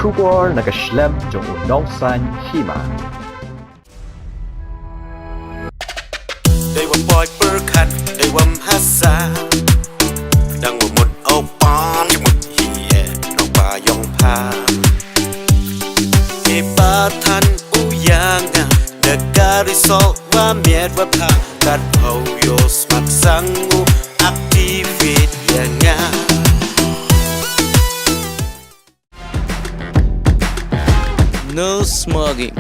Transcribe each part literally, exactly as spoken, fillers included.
Khubor na ka shlem jong u Nongsaiñ Hima. Dei wa poi pyrkhat, dei wa mhasa. Dang wa mut au pan, mut hi e, nong pa yong pha. E pa than u yang, da kari sol wa miet wa pha. Kat pau yo smat sang u activate yang. No smoking.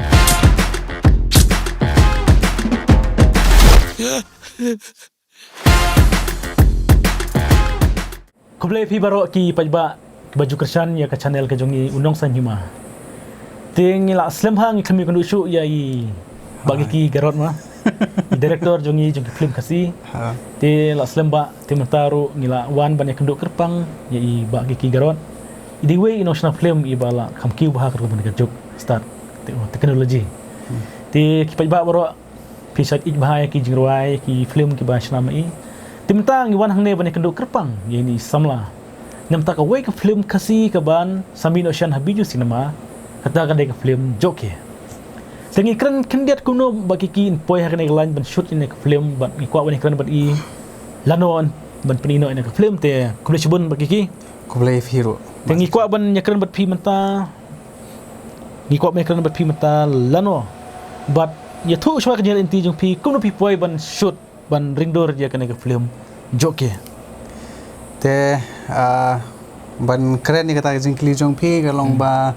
Khublei phi baroh ki paidbah kiba ju kyrshan ïa ka channel ka jong i u Nongsaiñ Hima. Te ngi la slem ha ngi kham ïakynduh shuh ïa i Bah Kiki Garot ma. I director jong i jong ki film Khasi. Ha. Te la slem bah te mynta ruh ngi la wan ban ïakynduh kyrpang ïa i Bah Kiki Garot. I dei wei i nongshna film iba la kham kiew bha ka rukom ka juk start te-, technology. Hmm. Te ki paidbah baroh phi shait ïeit bha ïa ki jingrwai ki film kiba shna ma i. Te mynta ngi wan hangne ban ïakynduh kyrpang ïa ini i samla. Namar kawei ka film Khasi kaban sa mih noh shen ha Bijou Cinema, kata ka dei ka film Jokhe. Te ngi kren khyndiat kumno Bah Kiki in poi ha kane ka line ban shoot ïa kane ka film bad ngi kwah ban ïakren bad i lano ban pyni noh ïa kane ka film te khublei shibun Bah Kiki. Khublei phi ruh. Te ngi kwah ban ïakren bad phi mynta, ngi kwah ban ïakren bad phi mynta lano bad ïathuh shuwa ka jingïaid lynti jong phi kumno phi poi ban shoot ban ring dur ïa kane ka film Jokhe. Te, ah, ban kren ïa kata ka jingkylli jong phi ka long ba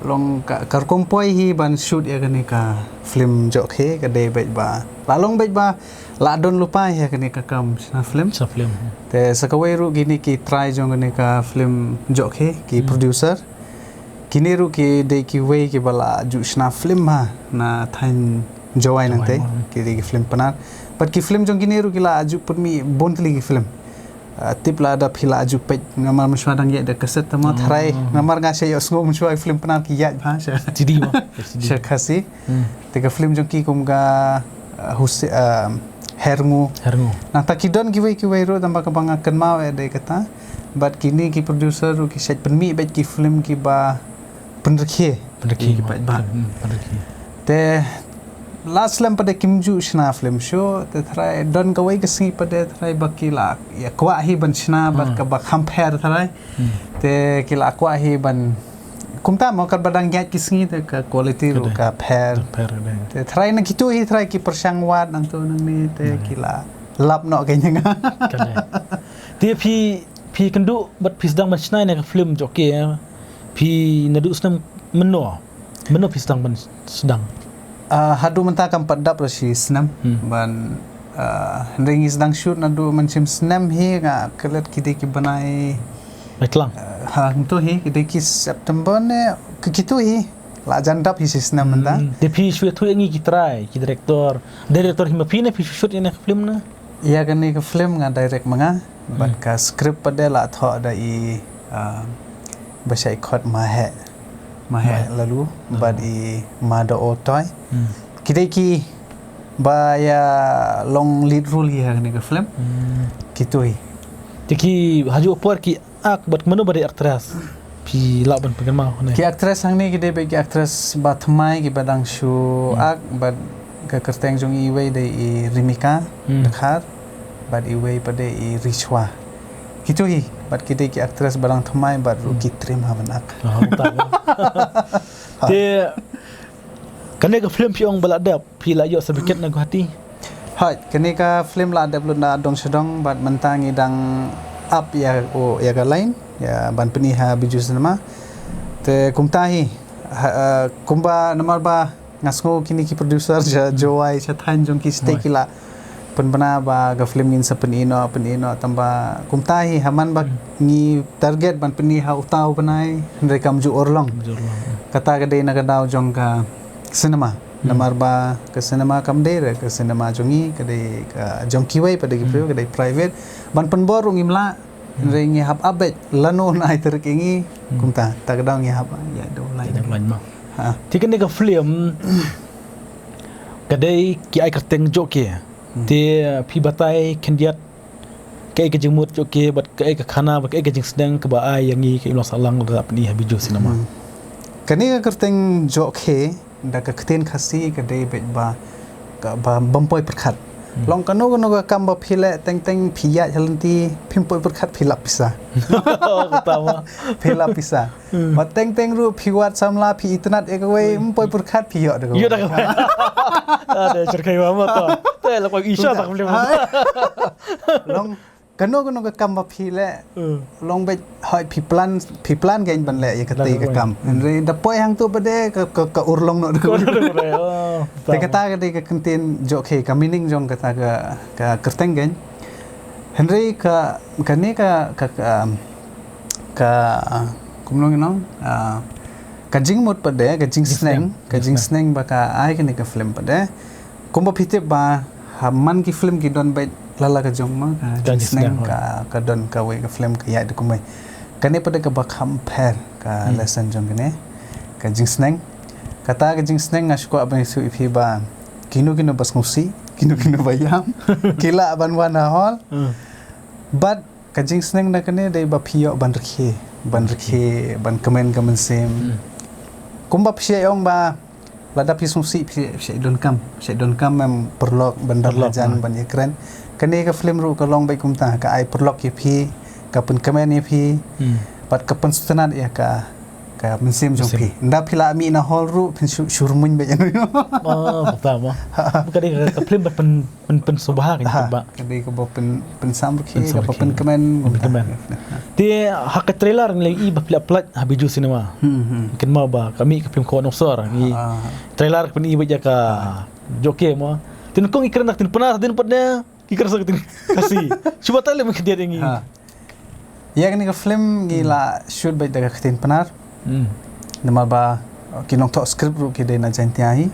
long ka, ka rukom poi hi ban shoot ïa kane ka film Jokhe ka dei beit ba la long beit ba la don lypa ïa kane ka kam shna film. Shna film. Te sa kawei ruh kine ki trai jong kane ka film Jokhe ki producer. Kine ruh ki dei kiwei kiba la ju shna film ha na thaiñ Jowai nangtei. Ki dei ki film Pnar. Bad ki film jong kine ruh ki la ju pynmih bun tylli ki film. Ah, tip la da phi la ju peit namar mynshuwa dang ïaid da kaset tama tharai namar nga sha ïohsngew mynshuwa ki film Pnar ki ïaid bha sha. C D ma. Sha Khasi. Te ka film jong ki kum ka, ah, Huse-, ah, Herngu. Herngu. Nangta ki don kiwei kiwei ruh tang ba kaba nga kynmaw eh dei kata. Bad kine ki producer ruh ki shait pynmih bad ki film kiba pynrkhie. Pynrkhie ki ma. Paidbah. Hmm, pynrkhie. Te la slem pat de kim ju shna film shuh, te tharai don kawei ka sngi pat de tharai ba ki la ïa kwah hi ban shna bad kaba kham pher tharai. Hmm. Te ki la kwah hi ban kumta mo katba dang ïaid ki sngi te ka quality ruh ka pher. Ka pher ka dei. Te tharai na kitu hi tharai ki pyrshang wad nangtu nangne te ki la lap noh ka ïing. Ka dei. Te phi, phi kynduh bad phi sdang ban shna ïa ka film Jokhe, phi naduh snem mynno? Mynno phi sdang ban sdang? Ah, haduh mynta kam pat dap ruh shi snem ban, ah, hynrei ngi sdang shoot naduh mynshem snem hi nga klet ki dei ki bnai. Bnai tlang. Ah, ha, ntu hi ki dei ki September ne ki kitu hi. La jan dap hi shi snem mynta. Hmm. Te phi shu ïathuh ïa ngi ki trai, ki director. Director hi ma phi ne phi shu shoot ïa ka film na? Ïa kane ka film nga direct ma nga. Bad ka script pat de la thoh da i, ah, ba shait khot Maheh. Maheh Lalu bad i Mada Otoi. Hmm. Ki dei ki ba ïa long lead role hi ha kane ka film. Hmm. Kitu hi. Te ki ha ju por ki ak bad mano ba dei actress? Phi lah ban pynkynmaw ne? Ki actress hangne ki dei ba ki actress ba thymmai kiba dang shu ak bad ka kyrteng jong iwei dei i Rimika Dkhar bad iwei pat dei i Richwa. Kitu hi bad ki dei ki actress ba dang thymmai bad ruh ki trim ha ban ak. Ah, mynta ka. Te kane ka film phi ong ba la dep phi la ïoh certificate na Guwahati? Hooid, kane ka film la dep lut na dong sha dong bad mynta ngi dang ap ïa u ïa ka line ïa ban pyni ha Bijou Cinema. Te kumta hi ha, eh, kumba namar ba nga sngew kine ki producer sha Jowai sha thaiñ jong ki state ki la pynbna ba ka film ngin sa pyni noh pyni noh tang ba kumta hi ha man ba ngi target ban pyni ha uta u bnai hynrei kam ju urlong. Kam ju urlong. Kata ka dei na ka daw jong ka cinema. Namar ba ka cinema kam dei re ka cinema jong ngi ka dei ka jong kiwei pat de ki briew ka dei private. Ban pynbor ruh ngim lah. Hynrei ngi hap update lano na ai tarik ïa ngi kumta ta ka daw ngi hap ïa dei line. Ïa dei line ma. Ha. Te kane ka film ka dei ki ai kyrteng Jokhe. Te phi batai khyndiat kaei ka jingmut Jokhe bad kaei ka khana bad kaei ka jingsneng kaba ai ïa ngi ka imlang sahlang lada pyni ha Bijou Cinema. Hmm. Kane ka kyrteng Jokhe, da ka ktien Khasi ka dei beit ba, ka ba, bym poi pyrkhat. Long kano kano ka kam ba phi leh teng teng phi ïaid ha lynti, phim poi pyrkhat phi lap pisa. Kata ma. Phi lap pisa. Ba teng teng ruh phi wad samla phi itynnad ïa kawei, ym poi pyrkhat phi ïoh da kawei. Ïoh da kawei. Ada cerkai wa ma to. Te la koi isha tak beli ma. Long kano kano ka kam ba phi leh, long beit hoi phi plan, phi plan kein ban leh ïa katei ka kam. Hynrei da poi hangto pat de ka, ka, ka urlong noh da kawei. Te kata ka dei ka kyntien Jokhe, ka meaning jong kata ka, ka kyrteng kein. Hynrei ka, kane ka, ka, ka, ka, kumno ngi ong, ah, ka jingmut pat de, ka jingsneng, ka jingsneng ba ka ai kane ka film pat de. Kumba phi tip ba ha man ki film ki don beit lala ka jong ma, ka jingsneng, ka, ka don kawei ka film ka ïaid da kumwei. Kane pat de kaba kham pher ka lesson jong kane ka jingsneng. Kata ka jingsneng nga shu kwah ban ïathuh ïa phi ba kino kino ba sngewsih, kino kino ba ïam, ki lah ban wan ha hall. Bad ka jingsneng na kane dei ba phi ïoh ban rkhie, ban rkhie, ban kmen ka mynsiem. Kumba phi ong ba lada phi sngewsih phi, phi donkam, phi donkam em paralok ban don hajan ban ïakren. Kane ka film ruh ka long beit kumta, ka ai paralok ïa phi, ka pynkmen ïa phi, bad ka pynsngewtynnad ïa ka, ka mynsiem jong phi. Nda phi la mih na hall ruh phin shu, shu rmung beit. Ah, kumta ma. Ka dei ka film ba pyn pyn, pynsngewbha ka jingtip ba. Ka dei kaba pyn, pynsam rkhie, kaba pynkmen. Pynkmen. Te ha ka trailer ngi la ïohi ba phi la pynlait ha Bijou Cinema. Kynmaw ba ka mih ka film Khawat Nongshor. Ngi trailer ka pyni ba ïa ka Jokhe ma. Te nyngkong ngi kren da ka ktien Pnar, hadien pat ne ki kren sa ka ktien Khasi. Shu batai lem khyndiat ïa ngi. Ïa kane ka film ngi la shoot beit da ka ktien Pnar. Namar ba ki nongthoh script ruh ki dei na Jaiñtia hi.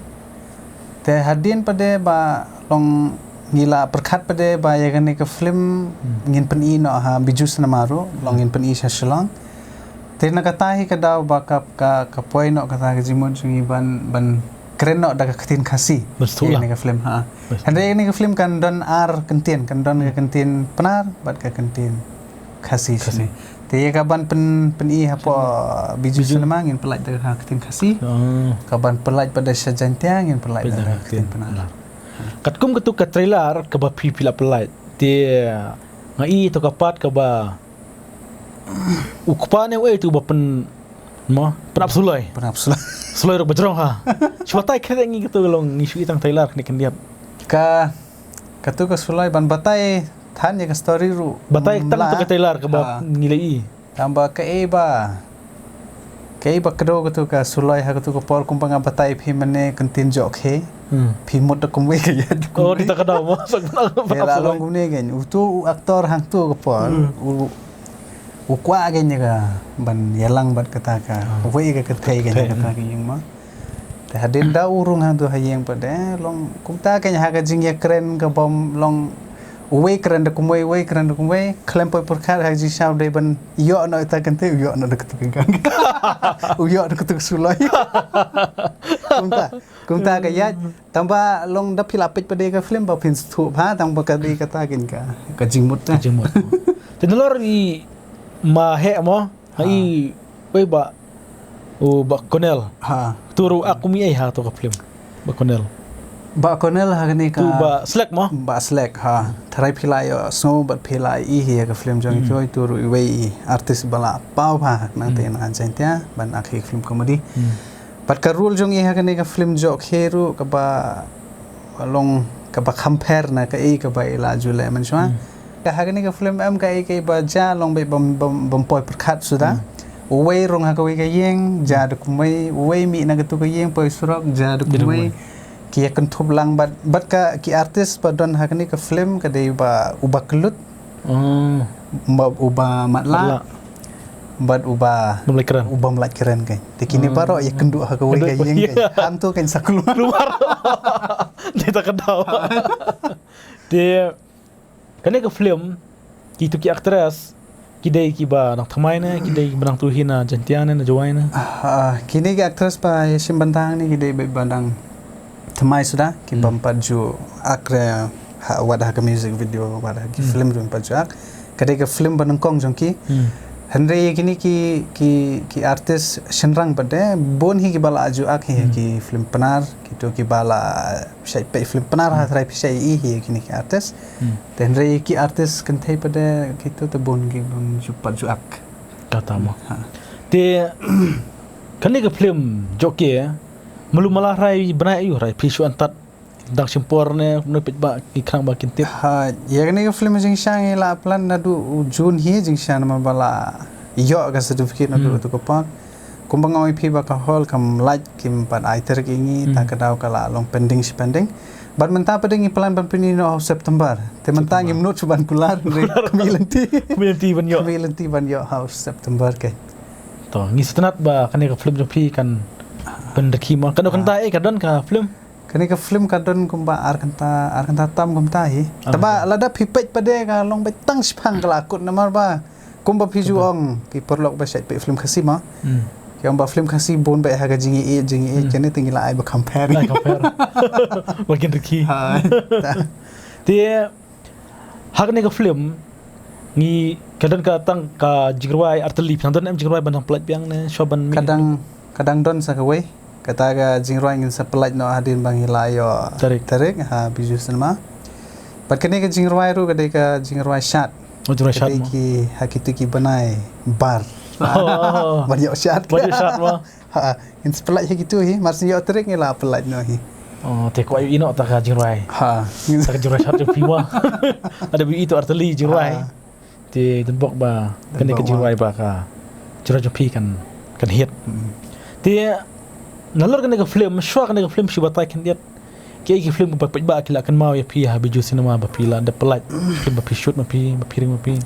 Te hadien pat de ba long ngi la pyrkhat pat de ba ïa kane ka film ngin pyni noh ha Bijou Cinema ruh, long ngin pyni sha Shillong. Te na kata hi ka daw ba ka, ka, ka poi noh kata ka jingmut jong ngi ban, ban kren noh da ka ktien Khasi. Ïa kane ka film, ha. Hynrei ïa kane ka film kan don ar kyntien, kan don ka kyntien Pnar bad ka kyntien Khasi shane. Te ïa ka ban pyn, pyni hapoh Bijou Cinema ngin pynlait da ka ktien Khasi. Ka ban pynlait pat da sha Jaiñtia ngin pynlait da ka ktien Pnar. Katkum katu ka trailer kaba phi, phi la pynlait. Te nga i to ka part kaba u kpa ne uei tu ba pyn, mo, pynap suloi. Pynap suloi. Suloi ruh ba jrong ha. Shu batai kren ngi katu ka long ngi shu i tang trailer kane khyndiat. Ka, katu ka suloi ban batai than ïa ka story ruh. Batai tang tu ka trailer kaba ngi la i. Tang ba kaei ba, kaei ba kdew katu ka suloi ha katu ka por kumba nga batai phi mane kyntien Jokhe. Phi mut da kumwei ka ïa da kumwei. Oh, di ta ka daw mo. Te la long kumne kein. Utu u actor hangtu ka por. U, u kwah kein ïa ka ban ïalang bad kata ka. Uwei ka kynthei kein ïa kata ka ïing mo. Te hadien da u rung hangtu ha ïing pat de long kumta kein ha ka jingïakren ka bym long uwei kren da kumwei, uwei kren da kumwei, khlem poi pyrkhat ha ka jingsngew dei ban ïoh noh ita kynthei, u ïoh noh da katu ka gang. U ïoh da katu ka suloi. Kumta, kumta ka ïaid, tang ba long da phi la peit pat de ka film ba phin sngewthuh bha, tang ba ka dei kata kein ka, ka jingmut. Ka jingmut. Te nalor i ma heh mo, ha i, wei ba, u Bah Cornel. Ha. Tu ruh ak kum i ei ha tu ka film. Bah Cornel. Bah Cornel ha kane ka. Tu Bah Slek mo? Bah Slek, ha. Tharai phi la ïohsngew bad phi la i hi ïa ka film jong i, tu ruh iwei i artist ba la paw bha nangta na Jaiñtia ban ak hi film comedy. Bad ka role jong i ha kane ka film Jokhe ruh kaba long kaba kham pher na kaei kaba i la ju leh mynshuwa. Ka ha kane ka film em kaei kaei ba jia long beit bym, bym, bym poi pyrkhat suda. Uwei rung ha kawei ka ïing, jia da kumwei, uwei mih na katu ka ïing poi surok, jia da kumwei. Ki ïa kynthup lang bad, bad ka ki artist ba don ha kane ka film ka dei ba u Bah Kyllut. Ba u Bah Matlah. Matlah. Bad u Bah, bym lait kren. U bym lait kren kein. Te kine baroh ïa kynduh ha kawei ka ïing kein. Hangtu kein sa klum. Klum baroh. Dei ta ka daw. Te kane ka film, kitu ki actress, ki dei kiba dang thymmai ne, ki dei kiba dang tu hi na Jaiñtia ne, na Jowai ne? Ah, kine ki actress ba ïa shim bynta hangne ki dei beit ba dang thymmai suda, ki bym pat ju ak re, ha, wat ha ka music video, wat ha ki film ruh bym pat ju ak. Ka dei ka film ba nyngkong jong ki. Hynrei kine ki, ki, ki artist shynrang pat de, bun hi kiba la ju ak hi, hmm, ki film Pnar, kito kiba la shait peit film Pnar ha, hmm, trai phi shait i hi kine ki artist. Hmm. Te hynrei ki artist kynthei pat de, kito te bun ki bun ju pat ju ak. Kata mo. Ha. Te kane ka film Jok Ke, mulu mala hrai bnai aïu hrai phi shu antad. Dang shim por ne, kumno peit ba ki khnang ba kin tip. Ha, ïa kane ka film jingshisha ngi la plan naduh u June hi jingshisha namar ba la ïoh ka certificate naduh, hmm, tu ka por. Kumba nga ong ïa phi ba ka hall kam lait, kim pat ai tarik ïa ngi, hmm, ta ka daw ka la long pending shi pending. Bad mynta pat de ngi plan ban pyni noh ha u September. Te mynta, September, ngim nud shuh ban kular, kular. Kmie lynti. Kmie lynti ban ïoh. Kmie lynti ban ïoh ha u September ke. To, ngi sngewtynnat ba kane ka film jong phi kan pynrkhie mo. Kano, ah, kynta eh ka don ka film? Kane ka film ka don kumba ar kynta, ar kynta tam kumta hi. Ah, taba, ya, lada phi peit pat de ka long beit tang shipang ka la kut namar ba kumba phi ju, kata, ong ki paralok ba shait peit film Khasi mo. Hmm. Ki ong ba film Khasi bun beit ha ka jingïeit, jingïeit, hmm, kane te ngi la ai ba compare. Ai compare. Ba kin rkhie. Ha. Te ha kane ka film ngi ka don ka tang ka jingrwai artylli, phi nang don em jingrwai ban nang pynlait biang ne shuwa ban mih? Ka dang, ka dang don sa kawei. Kata ka jingrwai ngin sa pynlait noh hadien ba ngi la ïoh tarik, tarik ha Bijou Cinema. Bad kane ka jingrwai ruh ka dei ka jingrwai shad. Oh, jingrwai shad mo. Ka dei ki, ha kito ki bnai bar. Oh. Ban ïoh shad. Ban ïoh shad mo. Ha, ngin sa pynlait ha kito hi, mar shu ïoh tarik ngi la pynlait noh hi. Oh, te kwah ïohi noh ta ka jingrwai. Ha. Ta ka jingrwai shad jong phi mo. Lada phi ïohi to artylli jingrwai. Ha. Te don bok ba kane ka jingrwai ba ka jingrwai jong phi kan, kan hit. Hmm. Te nalor kane ka film, shuwa kane ka film shu batai khyndiat. Kiei ki film ba peit ba ki la kynmaw ïa phi ha Bijou Cinema ba phi la dep pynlait, film ba phi shoot ma phi, ba phi ring ma phi?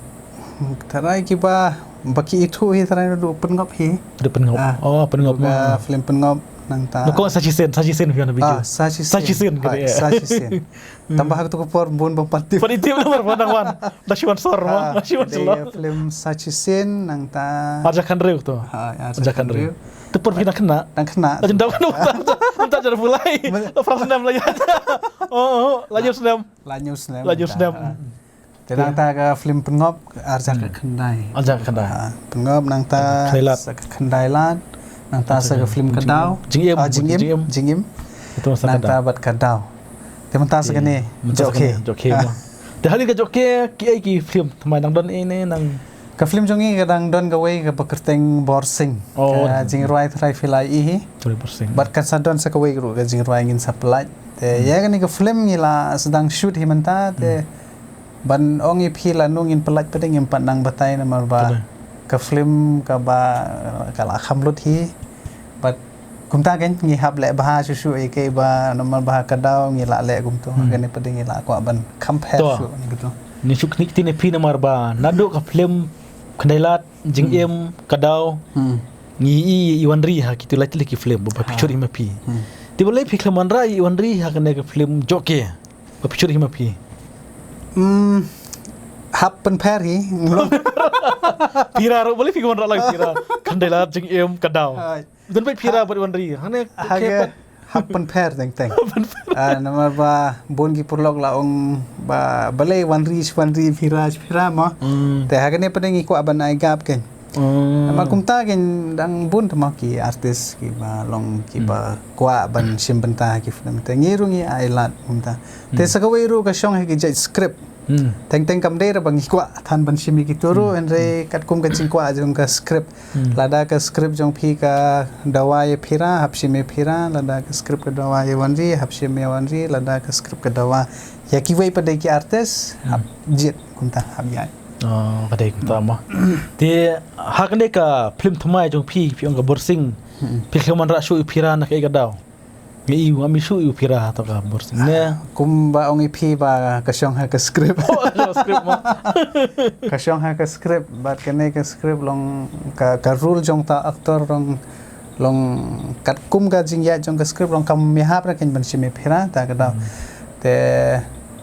Tharai kiba, ba ki ithuh hi tharai naduh Pynngop hi. Naduh Pynngop. Ah. Oh, Pynngop mo. Film Pynngop nangta. Naduh ko Sa Shisien, Sa Shisien phi wan ha Bijou. Ah, Sa Shisien. Sa Shisien ka dei. Sa Shisien. Tang ba ha kato ka por bun bym pat tip. Bym pat tip namar ba nang wan. Da shu wan sor mo, da shu wan sor. Film Sa Shisien nangta. Arja Khanriew to. Ha, Arja Khanriew. Te por phi nang khynnah. Nang khynnah. Nang khynnah. Nang khynnah. Nang khynnah. Phrang snem la ïa. Oh, oh, la hynñiew snem. La hynñiew snem. La hynñiew snem. Te nangta ka film Pynngop, Arja ka khyndai. Arja ka khyndai. Ha, Pynngop nangta sa ka khyndai lad. Nangta sa ka film Ka Daw. Jingim. Ah, Jingim. Jingim. Nangta bad Ka Daw. Te mynta sa kane, Jok Ke. Jok Ke mo. Te hadien ka Jok Ke, kiei ki film thymmai nang don ei ne nang? Ka film jong ngi ka dang don kawei kaba kyrteng Borsing. Oh. Ka jingrwai tharai phi la ïohi hi. Sorry, Borsing. Bad kan sa don sa kawei ruh ka jingrwai ngin sa pynlait. Te ïa kane ka film ngi la sdang shoot hi mynta te ban ong ïa phi lano ngin pynlait pat de ngim pat nang batai namar ba ka film kaba ka la kham lut hi. Bad kumta kein ngi hap leh bha shuh shuh ïa kiba namar ba Ka Daw ngi la leh kumto. Hmm. Kane pat de ngi la kwah ban compare shuh ngi kumto. Ngi shu knieh ktien ïa phi namar ba naduh ka film Khyndai Lad, Jingim, Ka Daw. Hmm. Ngi i, i wan ri ha kito lai tylli ki film ba phi shoot hi ma phi. Hmm. Te balei phi khlem wanrah i wan ri ha kane ka film Jok Ke? Ba phi shoot hi ma phi. Hmm. Hap pynpher hi. Phira ruh balei phi wanrah lang phira. Khyndai Lad, Jingim, Ka Daw. Don beit phira bad wan ri. Hangne ha ka hap pynpher teng teng. Hap pynpher. Ah, namar ba bun ki paralok la ong ba balei wan ri shi wan ri phira shi phira mo. Hmm. Te ha kane pat de ngi kwah ban ai gap kein. Hmm. Namar kumta kein dang bun te mo ki artist kiba long kiba kwah ban shim bynta ha ki film te ngi ruh ngi ai lad kumta. Te sa kawei ruh ka shong ha ki jait script. Hmm. Teng teng kam dei ruh ba ngi kwah than ban shim ïa kito ruh, hynrei katkum ka jingkwah jong ka script. Hmm. Lada ka script jong phi ka dawa ïa phira, hap shim ïa phira, lada ka script ka dawa ïa wan ri, hap shim ïa wan ri, lada ka script ka dawa ïa kiwei pat de ki artist, hap jied kumta, hap ïaid. Oh, ka dei kumta mo. Te ha kane ka film thymmai jong phi, phi ong ka Borsing. Hmm. Phi khlem wanrah shuh ïa phira na kaei ka daw? Ngi ïohi ngam ïohi shuh ïa u phira ha to ka Borsing ne. Kumba ong ïa phi ba ka shong ha ka script. Oh, ka shong ha ka script mo. Ka shong ha ka script, bad kane ka script long ka, ka role jong ta actor long, long katkum ka jingïaid jong ka script long kam ïahap re kein ban shim ïa phira ta ka daw. Hmm. Te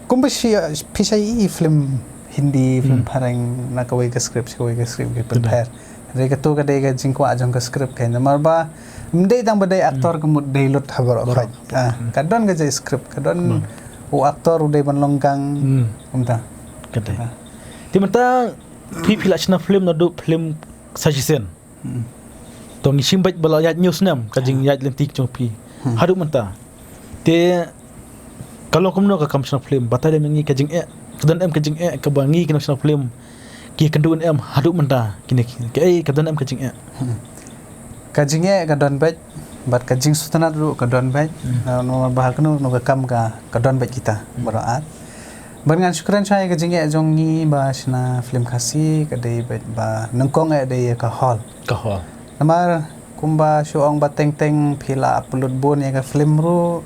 kumba shi, phi shait i film Hindi, film phareng na kawei ka script, kawei ka script ki pynpher. Re kato ka dei ka jingkwah jong ka script kein. Namar ba ym dei tang ba dei actor ka mut dei lut ha baroh khoit. Ah, ka don ka jait script, ka don u actor u dei ban long gang kumta. Ka dei. Te mynta phi, phi la shna film naduh film sa shisien. Hmm. To ngi shim beit ba la ïaid hynñiew snem ka jingïaid lynti jong phi. Hmm. Haduh mynta. Te ka long kumno ka kam shna film, batai lem ïa ngi ka jingeh, ka don em ka jingeh kaba ngi ki nongshna film ki kynduh em haduh mynta kine ki, kaei ka don em ka jingeh? Hmm. Ka jingeh ka don beit, bad ka jingsngewtynnat ruh ka don beit. Hmm. Na, namar ba ha kano kano ka kam ka, ka don beit kita, hmm, baroh ar. Bad ngan shu kren shwa ïa ka jingeh jong ngi ba shna film Khasi, ka dei beit ba nyngkong eh dei ïa ka hall. Ka hall. Namar kumba shu ong ba teng teng phi la upload bun ïa ka film ruh,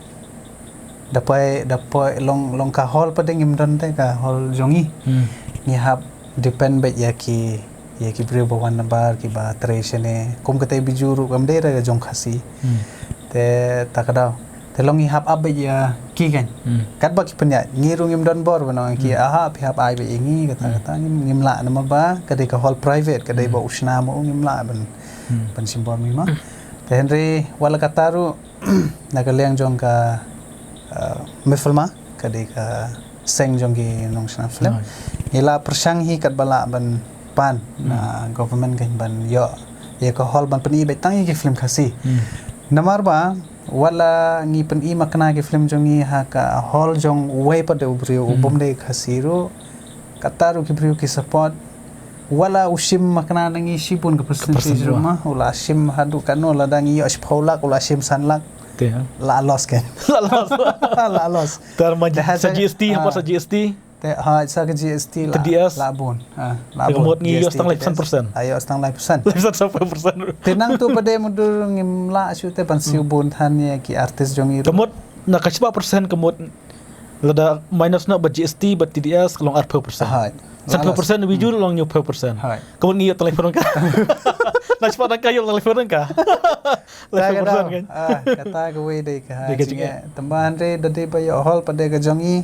da poi, da poi long, long ka hall pat de ngim don te ka hall jong ngi. Hmm. Ngi hap depend beit ïa ki, ïa ki briew ba wan nabar kiba trei shane. Kum kata Bijou ruh kam dei re ka jong Khasi. Hmm. Te ta ka daw. Te long ngi hap ap beit ïa ki kan. Hmm. Katba ki pynïaid, ngi ruh ngim don bor ban ong ki, hmm, aha, phi hap ai beit ïa ngi, kata, hmm, kata, ngim, ngim lah namar ba ka dei ka hall private, ka dei, hmm, ba u shna mo, ngim lah ban, hmm, ban shim bor mi ma. Te hynrei wat la kata ruh, na ka liang jong ka, uh, MIFLMA, ka dei ka seng jong ki nongshna film. Right. Ngi la pyrshang hi katba lah ban pan, hmm, na government kan ban ïoh ïa ka hall ban pyni beit tang ïa ki film Khasi. Hmm. Namar ba wat la ngi pyni makna ki film jong ngi ha ka hall jong uwei pat de u briew, u, hmm, bym dei Khasi ruh, kata ruh ki briew ki support. Wat la u shim makna na ngi shibun ka percentage, ka percent ruh ma, u la shim haduh kano, lada ngi ïoh shiphew lak, u la shim san lak. Te, ha? La loss kan. La loss. La loss. Te ha, sa, sa G S T, ah, hapdeng sa G S T. Te ha, sa ka G S T la, T D S. La bun. Ha, la bun. Te ka mut ngi ïoh, G S T, tang lai percent. T D S. Ah, ïoh tang lai percent. Lai percent, san percent. Te nang tu pat de mudui ngim lah shuh te ban siew, hmm, bun than ïa ki artist jong ngi. Ka mut na ka shispah percent ka mut lada minus noh bad G S T bad T D S ka long arphew percent. Hai. Sanphew percent, Bijou, hmm, long hynñiewphew percent. Hai. Ka mut ngi ïoh tang laiphew tyngka. Na shispah tyngka ïoh tang laiphew tyngka. Laiphew percent kan. Ah, kata kawei dei ka, dei ka jingeh, jingeh. Tangba hynrei da dei ba ïoh hall pat de ka jong ngi.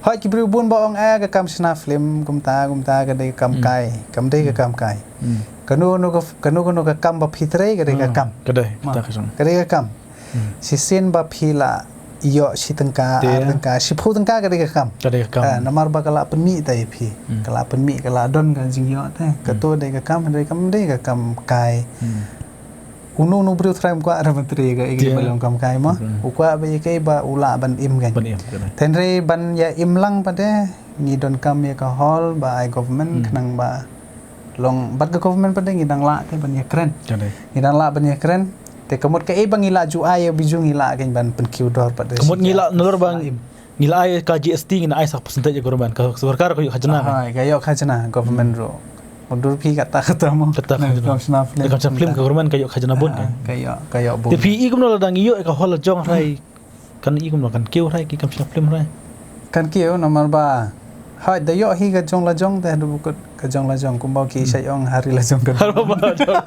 Hooid ki briew bun ba ong, eh, ka kam shna film kumta kumta ka dei ka kam, hmm, kai. Kam dei ka, hmm, kam kai. Hmm. Kano kano ka, kano kano ka kam ba phi trei ka dei ka, hmm, kam. Ka dei, ma, kata ka jong, ka dei ka kam. Hmm. Shisien ba phi la ïoh shi tyngka, te, ar tyngka, shiphew tyngka ka dei ka kam. Ka dei ka kam. Ah, namar ba ka la pynmih te ïa phi. Hmm. Ka la pynmih, ka la don ka jingïoh te. Hmm. Kato dei ka kam, dei kam, dei ka kam kai. Hmm. Uno uno u briew trai um kwah re ban trei ka, ïa ka, te, ba long kam kai mo. Hmm. U kwah ba ïa kaei ba u lah ban im kan. Ban im, ka dei. Hynrei ban ïa im lang pat de ngi donkam ïa ka hall ba ai government, hmm, khnang ba long, bad ka government pat de ngi dang lah te ban ïakren. Ka dei. Ngi dang lah ban ïakren. Te ka mut kaei ba ngi lah ju ai ïa Bijou ngi lah kan ban pynkiew dor pat de. Ka mut ngi lah, nalor ba ngi lah ai ka G S T ngi lah ai sa percentage ïa government, ka sorkar ka ïoh khajna kan. Hai, ka ïoh khajna government, hmm, ruh. Mudui phi kata kata mo. Kata khajna. Kam shna film. Kam shna film ka government ka ïoh khajna bun kan. Ah, ka ïoh, ka ïoh bun. Te phi i kumno lada ngi ïoh ïa ka hall la jong hynrei kan i kumno, kan kiew hynrei ki kam shna film hynrei? Kan kiew namar ba, hooid, da ïoh hi ka jong la jong te haduh ba kut ka jong la jong kumba ki, hmm, shait ong ha ri la jong ka. Har ba la jong.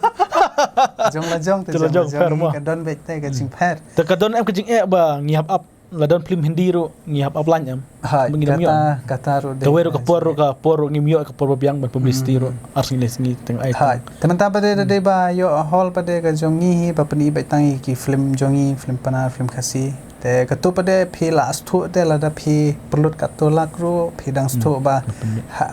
Jong la jong te jong la jong, jong hi ka don beit te ka, hmm, jingpher. Te ka don em ka jingeh ba ngi hap ap, la don film Hindi ruh ngi hap ap lain em? Hooid, ba ngi dang ïoh. Kata, kata ruh dei. Kawei ruh ka por ruh, ka por ruh ngim ïoh ka por ba biang ban publicity, hmm, ruh. Ar sngi lai sngi teng ai. Hooid. Te mynta pat de, hmm, da dei ba ïoh hall pat de ka jong ngi hi ba pyni beit tang ïa ki film jong ngi, film Pnar, film Khasi. Te kato pat de phi la sngewthuh te lada phi pynlut katto lak ruh phi dang sngewthuh, hmm, ba, ha,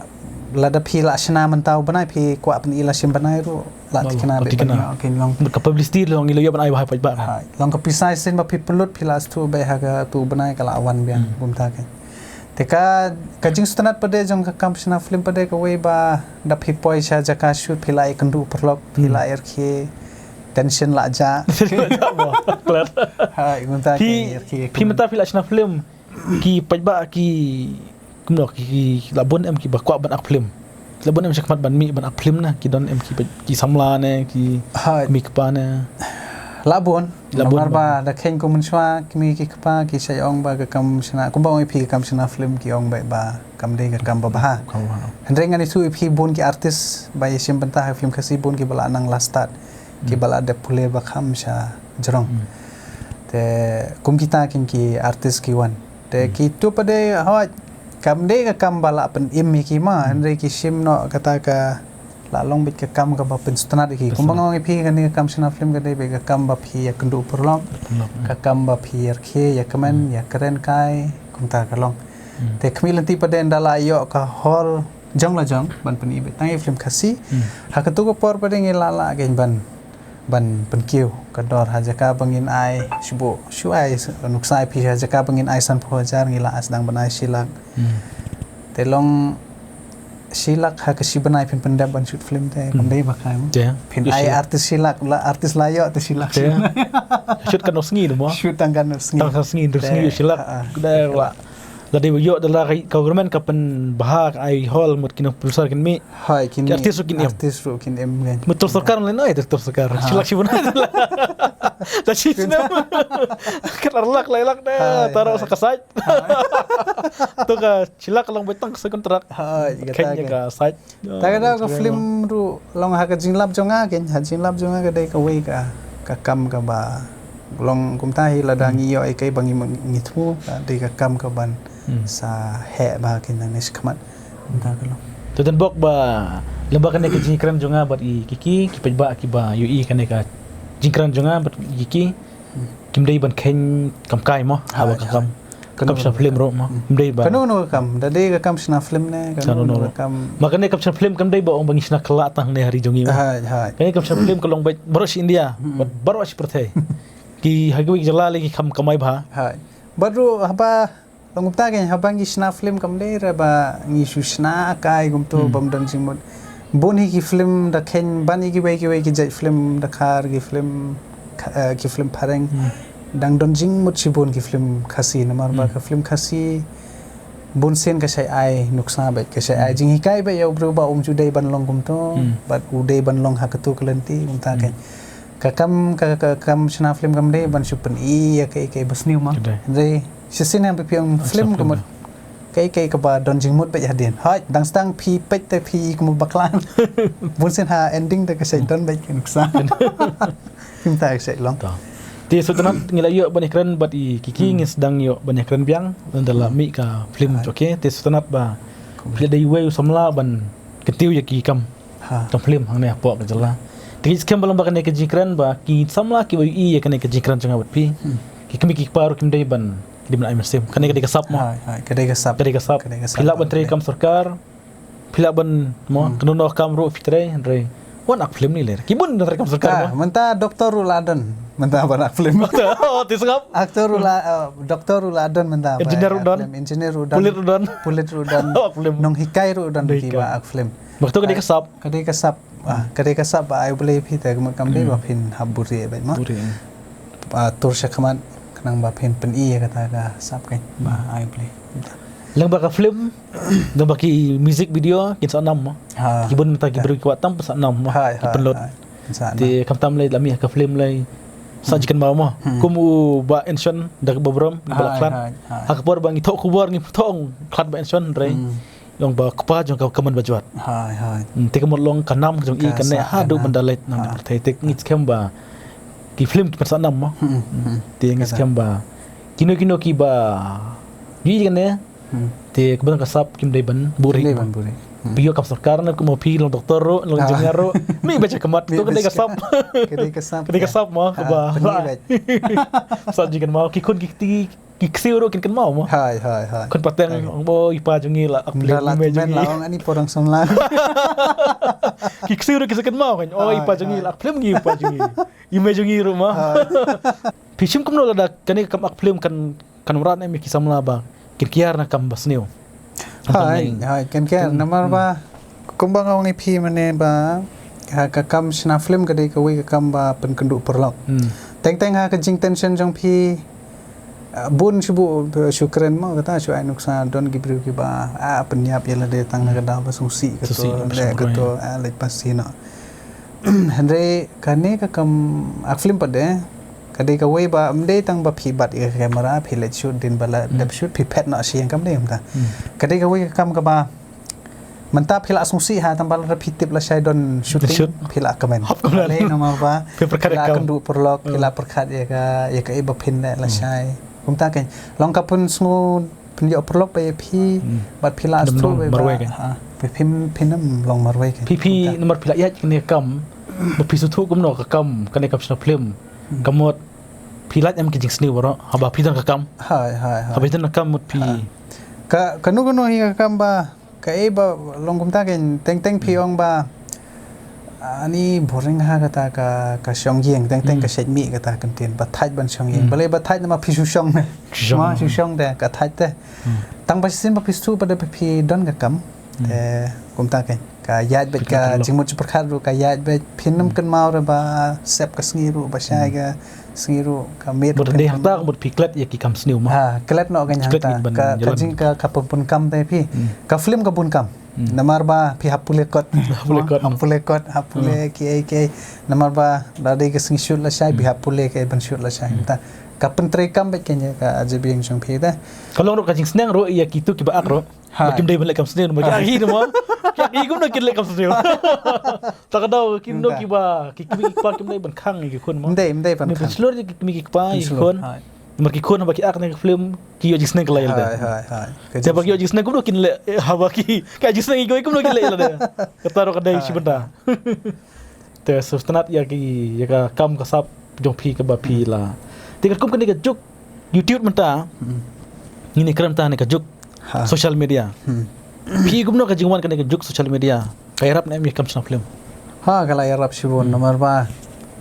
lada phi la shna mynta u bnai phi kwah pyni la shim bnai ruh la, la, tikna, la beit tikna. Ban ïoh, okay, long. Ka publicity long ngi la ïoh ban ai ba ha paidbah. Ha, long ka pisa shisien ba phi pynlut phi la sngewthuh beit ha kato u bnai ka la wan biang, hmm, kumta kan. Te ka, ka jingsngewtynnat pat de jong ka kam shna film pat de kawei ba da phi poi sha jaka shoot phi la ïakynduh paralok, phi, hmm, la ïarkhie, tension la jah. Klar. Ha, mynta phi, ka ïarkhie, phi mynta phi la shna film, ki paidbah ki kumno, ki, ki la bun em kiba kwah ban act film? La bun em sha khmat ban mih ban act film na, ki don em ki, ki samla ne, ki, ha, kmie kpa ne? La bun. La bun. Namar ba da kheiñ kum mynshuwa kmie ki kpa ki shait ong ba ka kam shna, kumba ong ïa phi ka kam shna film ki ong beit ba kam dei ka kam babha. Kam babha. Hynrei ngan ïathuh ïa phi bun ki artist ba ïashim bynta ha film Khasi bun kiba la nang la start, kiba, hmm, la dep pule ba kham sha jrong. Hmm. Te kum kita kin ki artist ki wan. Te, hmm, kitu pat de hooid kam dei ka kam ba la pynim ïa ki ma, hmm, hynrei ki shim noh kata ka la long beit ka kam kaba pynsngewtynnat ïa ki. Kumba, pynsngewtynnat, nga ong ïa phi kane ka kam shna film ka dei beit ka kam ba phi ïakynduh paralok. Paralok, hmm. Ka kam ba phi ïarkhie, ïakmen, hmm, ïakren kai, kumta ka long. Hmm. Te khmih lynti pat de ynda la ïoh ka hall jong la jong ban pyni beit tang ïa film Khasi. Ha katu ka por pat ngi lah lah kein ban ban pynkiew ka dor ha jaka ba ngin ai shu buh shu ai nuksa ïa phi ha jaka ba ngin ai sanphew hajar ngi lah sdang ban ai shi lak. Te long shi lak ha ka shi bnai phin pyndep ban shoot film te kam dei ba kai mo. Phin ai artist shi lak la artist la ïoh te shi lak. Shoot kan sngi mo. Shoot tang kan sngi. Tang sngi dur sngi shi lak. Dei wa. Lada ïoh da la ka government ka pynbha ka ai hall mut kino producer kin mih. Hai kin artist ruh kin em. Artist ruh kin em kan. Mut sorkar lai nai dur sorkar. Shi lak shi bnai. Da shi snem. Kat ar lak lai lak da. Taro sa ka site. Tu ka shi lak long beit tang sa kontrak. Hai kata ka site. Ta ka dei ka film ruh long ha ka jinglap jong nga kein ha jinglap jong nga ka dei ka wei ka ka kam ka ba long kumta hi lada ngi ïoh ïa kai ba ngi ngi thmu ka dei ka kam ka ban sa heh ba kein na ne shikmat. Kumta ka long. To dan bok ba lem ba kane ka jingkren jong nga bad i Kiki ki peit ba ki ba ïohi kane ka jingkren jong nga bad i Kiki. Kim dei ban kheiñ kam kai mo ha ba ka kam. Kam shna film ruh mo. Kim dei ba. Kano no kam da dei ka kam shna film ne kano no kam. Ma kane kam shna film kam dei ba ong ba ngi shna kala tang ne hari jong ngi. Hai hai. Kane kam shna film ka long beit baroh shi India bad baroh shi pyrthei. Ki ha kiwei ki jylla le ki kam kamai bha. Hai. Bad ruh haba long kumta kein haba ngi shna film kam dei re ba ngi shu shna kai kumto bam don jingmut. Bun hi ki film da kheiñ ban ïa kiwei kiwei ki jait film da khar ki film ki film phareng dang don jingmut shibun ki film Khasi namar ba ka film Khasi bun sien ka shai ai nuksa bad ka shai ai jinghikai bad ïa u briew ba um ju dei ban long kumto bad u dei ban long ha katu ka lynti kumta kein. Ka kam ka ka kam shna film kam dei ban shu pyni ïa ka ka ba sniew ma. Dei. Shisien ïa phi ong film ka mut. Kai kai kaba don jingmut bad hadien. Hai, dang stang phi peit te phi ka mut bakla. Bun sien ha ending te ka shai don bad ka nuksa. Kumta ka shai long. Te sutnat ngi la ïoh ban ïakren bad i Kiki ngi sdang ïoh ban ïakren biang. Nda la mih ka film joke te sutnat ba phi la dei wei u samla ban kyntiew ïa ki kam. Kam film hangne hapoh ka jylla. Te ngi skhem ba long ba kane ka jingkren ba ki samla ki ba ïohi ïa kane ka jingkren jong nga bad phi. Ki kmie ki kpa ruh kim dei ban Ki dei ban ai mynsiem. Kane ka dei ka sap mo. Hai, hai, ka dei ka sap. Ka dei ka sap. Ka dei ka sap. Phi lah ban trei kam sorkar. Phi lah ban mo, kano kano kam ruh phi trei, hynrei wan ak film ni ler. Ki bun ban trei kam sorkar mo. Mynta doktor ruh la don. Mynta ban ak film. Oh, te sngap. Aktor ruh la, eh, doktor ruh la don mynta. Engineer ruh don. Engineer ruh don. Pulit ruh don. Pulit ruh don. Ak film. Nonghikai ruh don ki ba ak film. Waktu ka dei ka sap. Ka dei ka sap. Ah, ka dei ka sap ba ai U Blei phi te ka mut kam dei ba phin hap buhrieh bad mo. Buhrieh. Ah, tur sha khmat khnang ba phin pyni ïa kata ka sap kein ba ai U Blei. Leng ba ka film, leng ba ki music video kin sa nam mo. Ki bun mynta ki briew ki wad tam sa nam mo. Ki pynlut. Te khamtam lei la mih ka film lei sa ji kynmaw mo. Kum u Bah Enshon da ka Bah Brom ba la khlad. Ha ka por ba ngi thoh khubor ngi thoh khlad Bah Enshon hynrei. Long ba kpa jong ka ka man ba jwat. Hai hai. Te ka mut long ka nam jong i ka neh haduh ban da leit na pyrthei te ngi skhem ba ki film ki pynsa nam mo. Te ngi skhem ba kino kino ki ba ïohi kane te ka ban ka sap kim dei ban buhrieh. Phi ïoh kam sorkar na kum phi long doktor ruh long engineer ruh. Mi ba cha ka mat to ka dei ka sap. Ka dei ka sap. Ka dei ka sap mo ka ba. Sa ji kan mo ki khun ki kti ki ksiew ruh kin kynmaw mo. Hai hai hai. Khun pateng ong bo i pa jong ngi la ak film i mei jong ngi. Ong ani porang samla. Ki ksiew ruh ki sa kynmaw kan. Oh i pa jong ngi la ak film ngi i pa jong ngi. I mei jong ngi ruh mo. Phi shim kumno lada kane ka kam ak film kan kan rat ne mi ki samla ba kin kiar na kam ba sniew. Hai hai kan kiar namar ba kumba nga ong ïa phi mane ba ha ka kam shna film ka dei kawei ka kam ba pynkynduh paralok. Teng teng ha ka jingtension jong phi. Ah, bun shu buh shu kren mo kata shu ai nuksa don ki briew kiba ah pynïap ïa lade tang na ka daw ba sngewsih kato leh kato ah leit pasi noh. Hynrei kane ka kam ak film pat de ka dei kawei ba ym dei tang ba phi bat ïa ka kamera phi leit shoot din ba la dep shoot phi phet noh shi ïa kam dei kumta. Ka dei kawei ka kam kaba mynta phi la sngewsih ha tang ba la phi tip lashai don shooting phi la kmen. Lei namar ba phi la kynduh paralok phi la pyrkhat ïa ka ïa ka ei ba phin leh lashai. Kumta kein long ka pynsngew pynïoh paralok ba ïa phi bad phi la sngewthuh ba phi phin phin long marwei kein. Phi phi namar phi la ïaid kane ka kam ba phi sngewthuh kumno ka kam kane ka kam shna film. Ka mut phi lait em ki jingsniew baroh haba phi don ka kam. Hai hai hai. Haba phi don ka kam mut phi. Ka kano kano hi ka kam ba Kaei ba long kumta kein, teng teng phi ong ba ani boring ha kata ka, ka shong ïing, teng teng ka shet mih kata ka ktien, ba thait ban shong ïing. Balei ba thait? Namar phi shu shong ne. Shu shong. Ma, shu shong te ka thait te. Tang ba shisien ba phi shu pat da phi don ka kam. Te kumta kein, ka ïaid beit ka jingmut jingpyrkhat ruh ka ïaid beit, phin ym kynmaw re ba sep ka sngi ruh, ba shai ka sngi ruh, ka miet ruh. Mut dei hangta mut phi klet ïa ki kam sniew ma. Ha, klet noh kein hangta. Ka jing ka, ka pynpun kam te phi. Ka film ka bun kam. Namar ba phi hap pule kot. Hap pule kot. Hap pule kot, hap pule kiei kiei. Namar ba la dei ka sngi shoot la shai, phi hap pule kaei ban shoot la shai. Te ka pyntrei kam beit kein ïa ka jabieng jong phi te. Ka long ruh ka jingsneng ruh ïa kitu kiba ak ruh. Ba kim dei ban leh kam sniew, ba ki ak hi mo. Ki ak hi kumno kin leh kam sniew. Ta ka daw kim dei kiba, ki kmie ki kpa kim dei ban khang ïa ki khun mo. Ym dei, ym dei ban khang. Pynslur ïa ki kmie ki kpa ïa ki khun. Namar ki khun haba ki ak na ka film ki ïoh jingsneng ka la ïa lade. Te ba ki ïoh jingsneng kumno kin leh, haba ki, ki ïoh jingsneng ïa ki kumno kin leh ïa lade. Kata ruh ka dei shi bynta. Te sngewtynnat ïa ki, ïa ka kam ka sap jong phi kaba phi la. Te katkum kane ka juk YouTube mynta, ngin ïakren mynta ne ka juk social media. Phi kumno ka jingwan kane ka juk social media? Ka ïarap ne em ïa kam shna film? Ha, ka la ïarap shibun namar ba,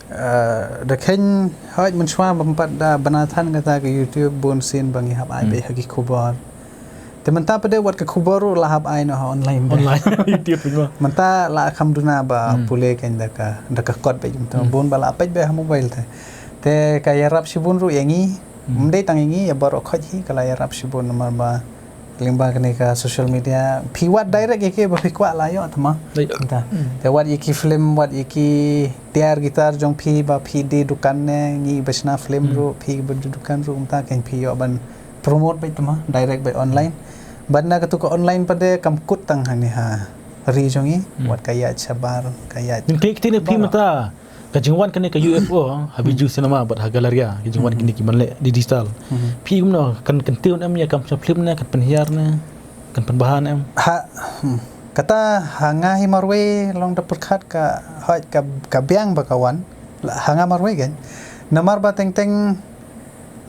eh, da kheiñ hooid mynshuwa bym pat da bna than kata ka YouTube, bun sien ba ngi hap ai beit ha ki khubor. Te mynta pat de wat ka khubor ruh la hap ai noh ha online de. Online, YouTube mo. Mynta la kham duna ba pule kein da ka, da ka kot beit mynta. Bun ba la peit beit ha mobile te. Te ka ïarap shibun ruh ïa ngi. Ym dei tang ïa ngi, ïa baroh khoit hi ka la ïarap shibun namar ba lyngba kane ka social media phi wad direct ïa ki ba phi kwah la ïoh te ma. Mynta. Te wat ïa ki film, wat ïa ki tiar guitar jong phi ba phi die dukan ne, ngi ba shna film ruh, phi ba die dukan ruh, mynta kein phi ïoh ban promote beit te ma, direct beit online. Bad na katu ka online pat de kam kut tang hangne ha ri jong ngi, wat ka ïaid shabar, ka ïaid. Ngin kylli ktien ïa phi mynta, ka jingwan kane ka U F O ha Bijou Cinema bad ha Galleria, ka jingwan kine ki ban leh digital. Phi kumno, kan kyntiew ne em ïa kam shna film ne, kan pynhiar ne, kan pynbha ne em? Ha, kata ha nga hi marwei long da pyrkhat ka, hooid ka, ka biang ba ka wan ha nga marwei kein. Namar ba teng teng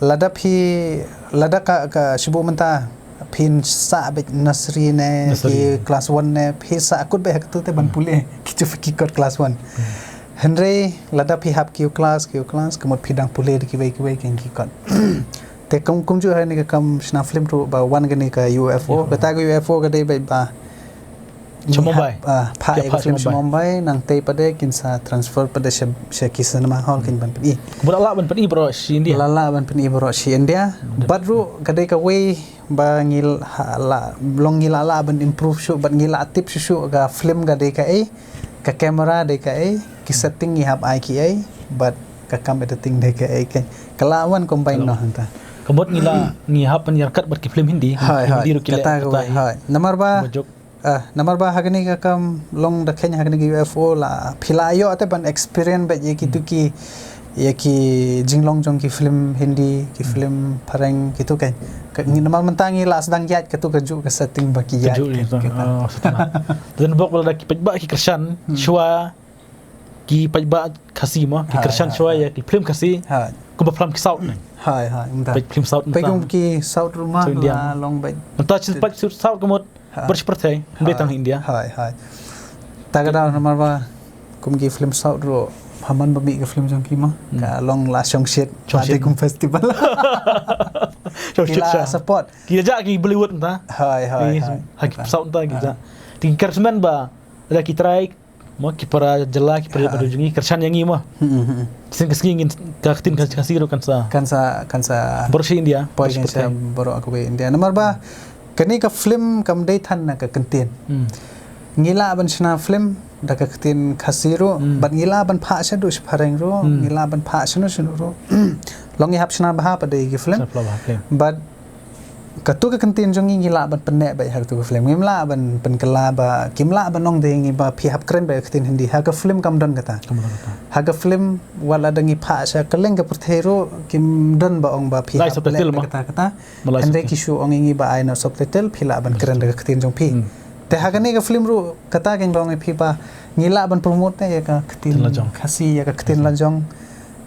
lada phi, lada ka, ka shu buh mynta phin sah beit nursery ne, ki class one ne, phi sah kut beit ha katu te ban pule ki ju ki kot class one. Hynrei lada phi hap ki class, ki class, ka mut phi dang pule da kiwei kiwei kein ki kot. Te kum, kumjuh ha kane ka kam shna film ruh ba wan kane ka U F O, kata ka U F O ka dei beit ba Sha Mumbai. Phah ïa ka film sha Mumbai, nangta pat de kin sa transfer pat de sha, sha ki cinema hall kin ban pyni. Kumba la lah ban pyni baroh shi India. La lah ban pyni baroh shi India. Bad ruh ka dei kawei ba ngi la, long ngi la lah ban improve shuh, bad ngi la tip shuh shuh ka film ka dei kaei, ka camera dei kaei, ki setting ngi hap ai kiei, bad ka kam editing dei kaei, ka la wan combine noh hangta. Ka mut ngi la, ngi hap ban ïarkat bad ki film Hindi. Hai, hai. Hindi ruh ki leh kata kawei, hai. Namar ba Ah, namar ba ha kane ka kam long da kheiñ ha kane ka U F O la phi la ïoh te ban experience bad ïa kitu ki, ïa ki jinglong jong ki film Hindi, ki film phareng kitu kan. Namar mynta ngi la sdang ïaid katu kajuh ka setting ba ki ïaid. Kajuh. Te bok la da ki paidbah ki kyrshan shuwa ki paidbah Khasi mo, ki kyrshan shuwa ïa ki film Khasi. Kumba phlam ki South ne. Hai, hai, mynta. Paid film South mynta. Paid kum ki South ruh ma la long bad. Mynta shi paid South ka mut. Bad shi pyrthei, ym dei tang India. Hai, hai. Ta ka daw namar ba kum ki film South ruh, ha man ba mih ka film jong ki ma, ka long la shongshit. Shongshit. Kum festival. Shongshit. Ki la support. Ki la jah ki Bollywood mynta. Hai, hai, hai. Ha ki South mynta ki jah. Te ki kyrshan ba la ki trai mo, ki para jylla, ki para jylla jong ngi kyrshan ïa ngi mo. Shisien ka sngi ngin, ka ktien Khasi ruh kan sa. Kan sa, kan sa. Baroh shi India. Poi kan sa baroh kawei India. Namar ba kane ka film kam dei than na ka ktien. Ngi lah ban shna film da ka ktien Khasi ruh, bad ngi lah ban phah shaduh shaphareng ruh, ngi lah ban phah shano shano ruh. Long ngi hap shna bha pat de ki film. Bad katu ka ktien jong ngi ngi lah ban pynneh bad ha katu ka film. Ngim lah ban pynkylla ba, kim lah ban ong de ngi ba phi hap kren bad ka ktien Hindi. Ha ka film kam don kata. Ha ka film wat la da ngi phah sha kylleng ka pyrthei ruh kim don ba ong ba phi hap leh kata kata. Hynrei ki shu ong ïa ngi ba ai noh subtitle, phi lah ban kren da ka ktien jong phi. Te ha kane ka film ruh kata ka long ïa phi ba ngi lah ban promote ïa ka ktien Khasi, ïa ka ktien la jong.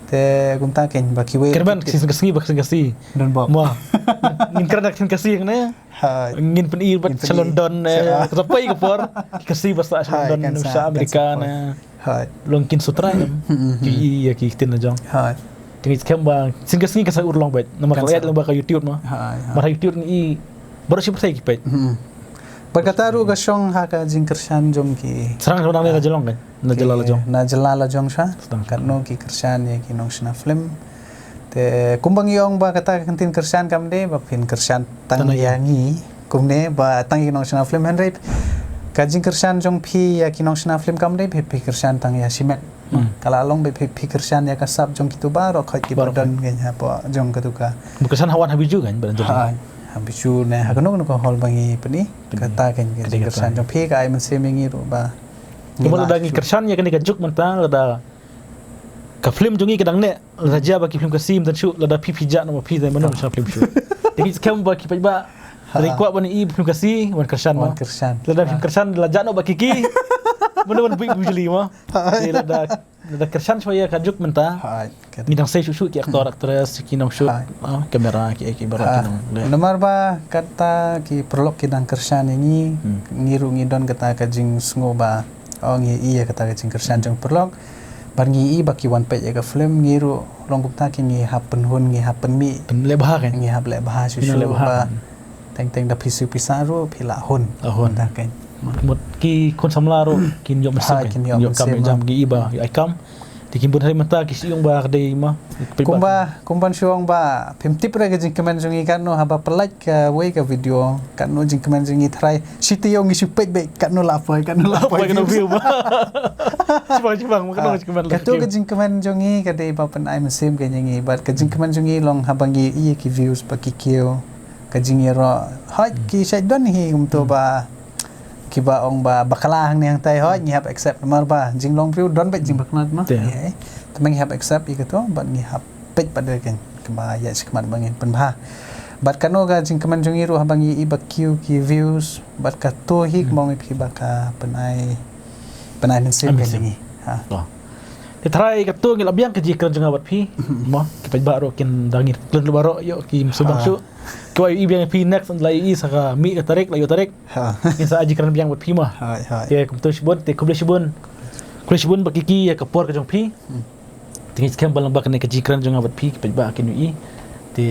Te kumta kein ba kiwei. Kyrmen ki sien Khasi ba ki sien Khasi. Don bok. Mo. Ngin kren da ki sien Khasi ne. Hai. Ngin pyni bad sha London ne. Sa poi ka por. Ki Khasi ba sa sha London, sa Amerika ne. Hai. Long kin sutra ne. Ki ïa ki ktien la jong. Hai. Te ngi skhem ba sien Khasi ka sa urlong bad. Namar ka leit lang ba ka YouTube mo. Hai. Mar ha YouTube ngi baroh shi pyrthei ki peit. Bad kata ruh ka shong ha ka jingkyrshan jong ki. Sdang sdang ne ka jyllong kan. Na jylla la jong. Na jylla la jong sha. Katno ki kyrshan ïa ki nongshna film. Te kumba ngi ong ba kata ka ktien kyrshan kam dei ba phin kyrshan tang ïa ngi. Kumne ba tang ïa ki nongshna film hynrei ka jingkyrshan jong phi ïa ki nongshna film kam dei phi, phi kyrshan tang ïa shimet. Ka la long ba phi, phi kyrshan ïa ka sap jong kitu baroh khoit kiba don kein hapoh jong katu ka. Ba kyrshan ha wan ha biju kan ba don jong. Hai. Ha biju ne ha kano kano ka hall ba ngi pyni. Kata kein ka jingkyrshan jong phi ka ai mynsiem ïa ngi ruh ba. Kumba lada ngi kyrshan ïa kane ka juk mynta lada ka film jong ngi ka dang neh lada jia ba ki film Khasi mynta shuh lada phi phi jah noh ba phi dei mano sha film shuh. Te ngi skhem ba ki paidbah lada kwah ban ïohi film Khasi wan kyrshan mo. Lada film kyrshan la jah noh ba ki ki mano ban bui bujli mo. Te lada lada kyrshan shuwa ïa ka juk mynta. Ngi dang sei shuh shuh ki actor actress ki nong shoot kamera ki ki baroh ki nong. Namar ba kata ki paralok ki dang kyrshan ïa ngi. Ngi ruh ngi don kata ka jingsngew ba ong ïa i ïa kata ka jingkyrshan jong paralok. Bad ngi i ba ki wan peit ïa ka film ngi ruh long kumta ki ngi hap pynhun ngi hap pynmih. Pynleh bha kan. Ngi hap leh bha shuh shuh ba teng teng da phi siew pisa ruh phi lah hun. Lah hun. Kumta kan. Mut ki khun samla ruh kin ïoh mynsiem. Kin ïoh kam jam ki i ba ai kam. Te kin bun hari mynta ki shu ong ba ka dei ma. Kumba kumba shu ong ba phim tip re ka jingkmen jong ngi katno haba pynlait kawei ka video katno jingkmen jong ngi tharai. Shi taïew ngi shu peit beit katno la poi katno la poi katno view ba. Shibang shibang katno jingkmen la. Katu ka jingkmen jong ngi ka dei ba pynai mynsiem ka jong ngi bad ka jingkmen jong ngi long haba ngi ïohi ki views ba ki kiew ka jingïaroh. Hoi ki shait don hi kumto ba kiba ong ba bakla hangne hangtai hoi ngi hap accept namar ba jinglong briew don beit jingbakla ma. Te ma ngi hap accept ïa kato bad ngi hap peit pat da kein kaba ïa shikmat ba ngin pynbha. Bad kano ka jingkmen jong ngi ruh haba ngi i ba kiew ki views bad kato hi kumba ong ïa phi ba ka pynai pynai mynsiem ka jong ngi. Ha. Te tharai kato ngi la biang ka jingkren jong nga bad phi. Mo ki paidbah ruh kin da ngi kren baroh ïoh ki mynsiem bang shuh. Ki wan ïohi biang ïa phi next la ïohi sa ka mih ka tarik la ïoh tarik. Ngin sa ai jingkren biang bad phi mo. Te kumto shibun te khublei shibun. Khublei shibun ba ki ki ïa ka por ka jong phi. Te ngi skhem ba lang ba kane ka jingkren jong nga bad phi ki paidbah kin ïohi. Te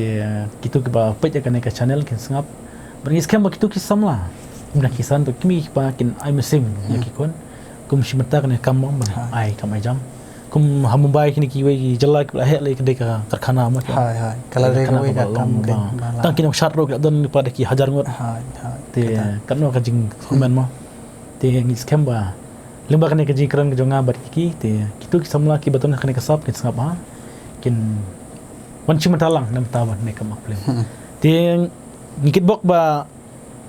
kito kiba peit ïa kane ka channel kin sngap. Bad ngi skhem ba kito ki samla. Kumne ki san to ki mih ba kin ai mynsiem ïa ki khun. Kum shi mynta kane kam mo ban ai kam ai jam. Kum ha Mumbai kine kiwei ki jylla ki la heh lei ka dei ka karkhana ma. Hai hai. Ka la dei kawei ka kam ba tang ki nongshad ruh ki la don lypa da ki hajar ngut. Hai hai. Te katno ka jingkmen ma. Te ngi skhem ba lyngba kane ka jingkren ka jong nga bad ki te kito ki samla kiba don ha kane ka sap kin sngap ha. Kin wan shim bynta lang na bynta ba kane ka mak film. Te ngi kitbok ba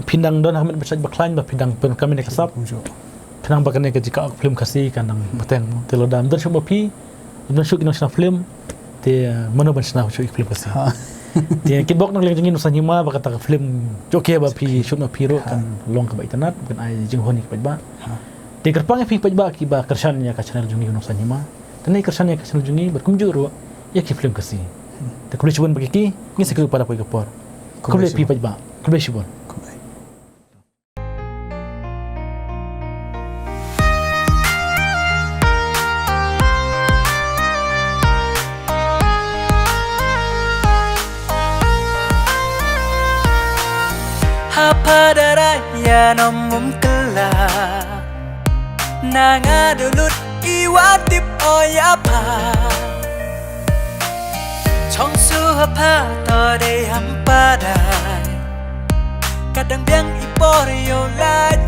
phin dang don ha ka met ba shait ba khlaiñ ba phin dang pyndonkam ïa kane ka sap. Phin nang ba kane ka jingkah film Khasi kan dang bteng. Te lada ym don shuh ma phi, ym don shuh ki nongshna film. Te mano ban shna shuh ki film Khasi. Te kitbok na ka liang jong ngi nongsan hima ba kata ka film jong ki ba phi shoot ma phi ruh kan long kaba itynnad kan ai jinghun ïa ki paidbah. Te kyrpang ïa phi paidbah kiba kyrshan ïa ka channel jong ngi nongsan hima. Te ngi kyrshan ïa ka channel jong ngi bad kumjuh ruh ïa ki film Khasi. Te khublei shibun ba ki ki ngi sa ïakynduh pat ha kawei ka por. Khublei phi paidbah. Khublei shibun. Ha pha da raya nong mum kylla. Na nga da lut i wa tip o ya pha. Chong su ha pha to de ham pa dai. Ka dang biang i por yo lait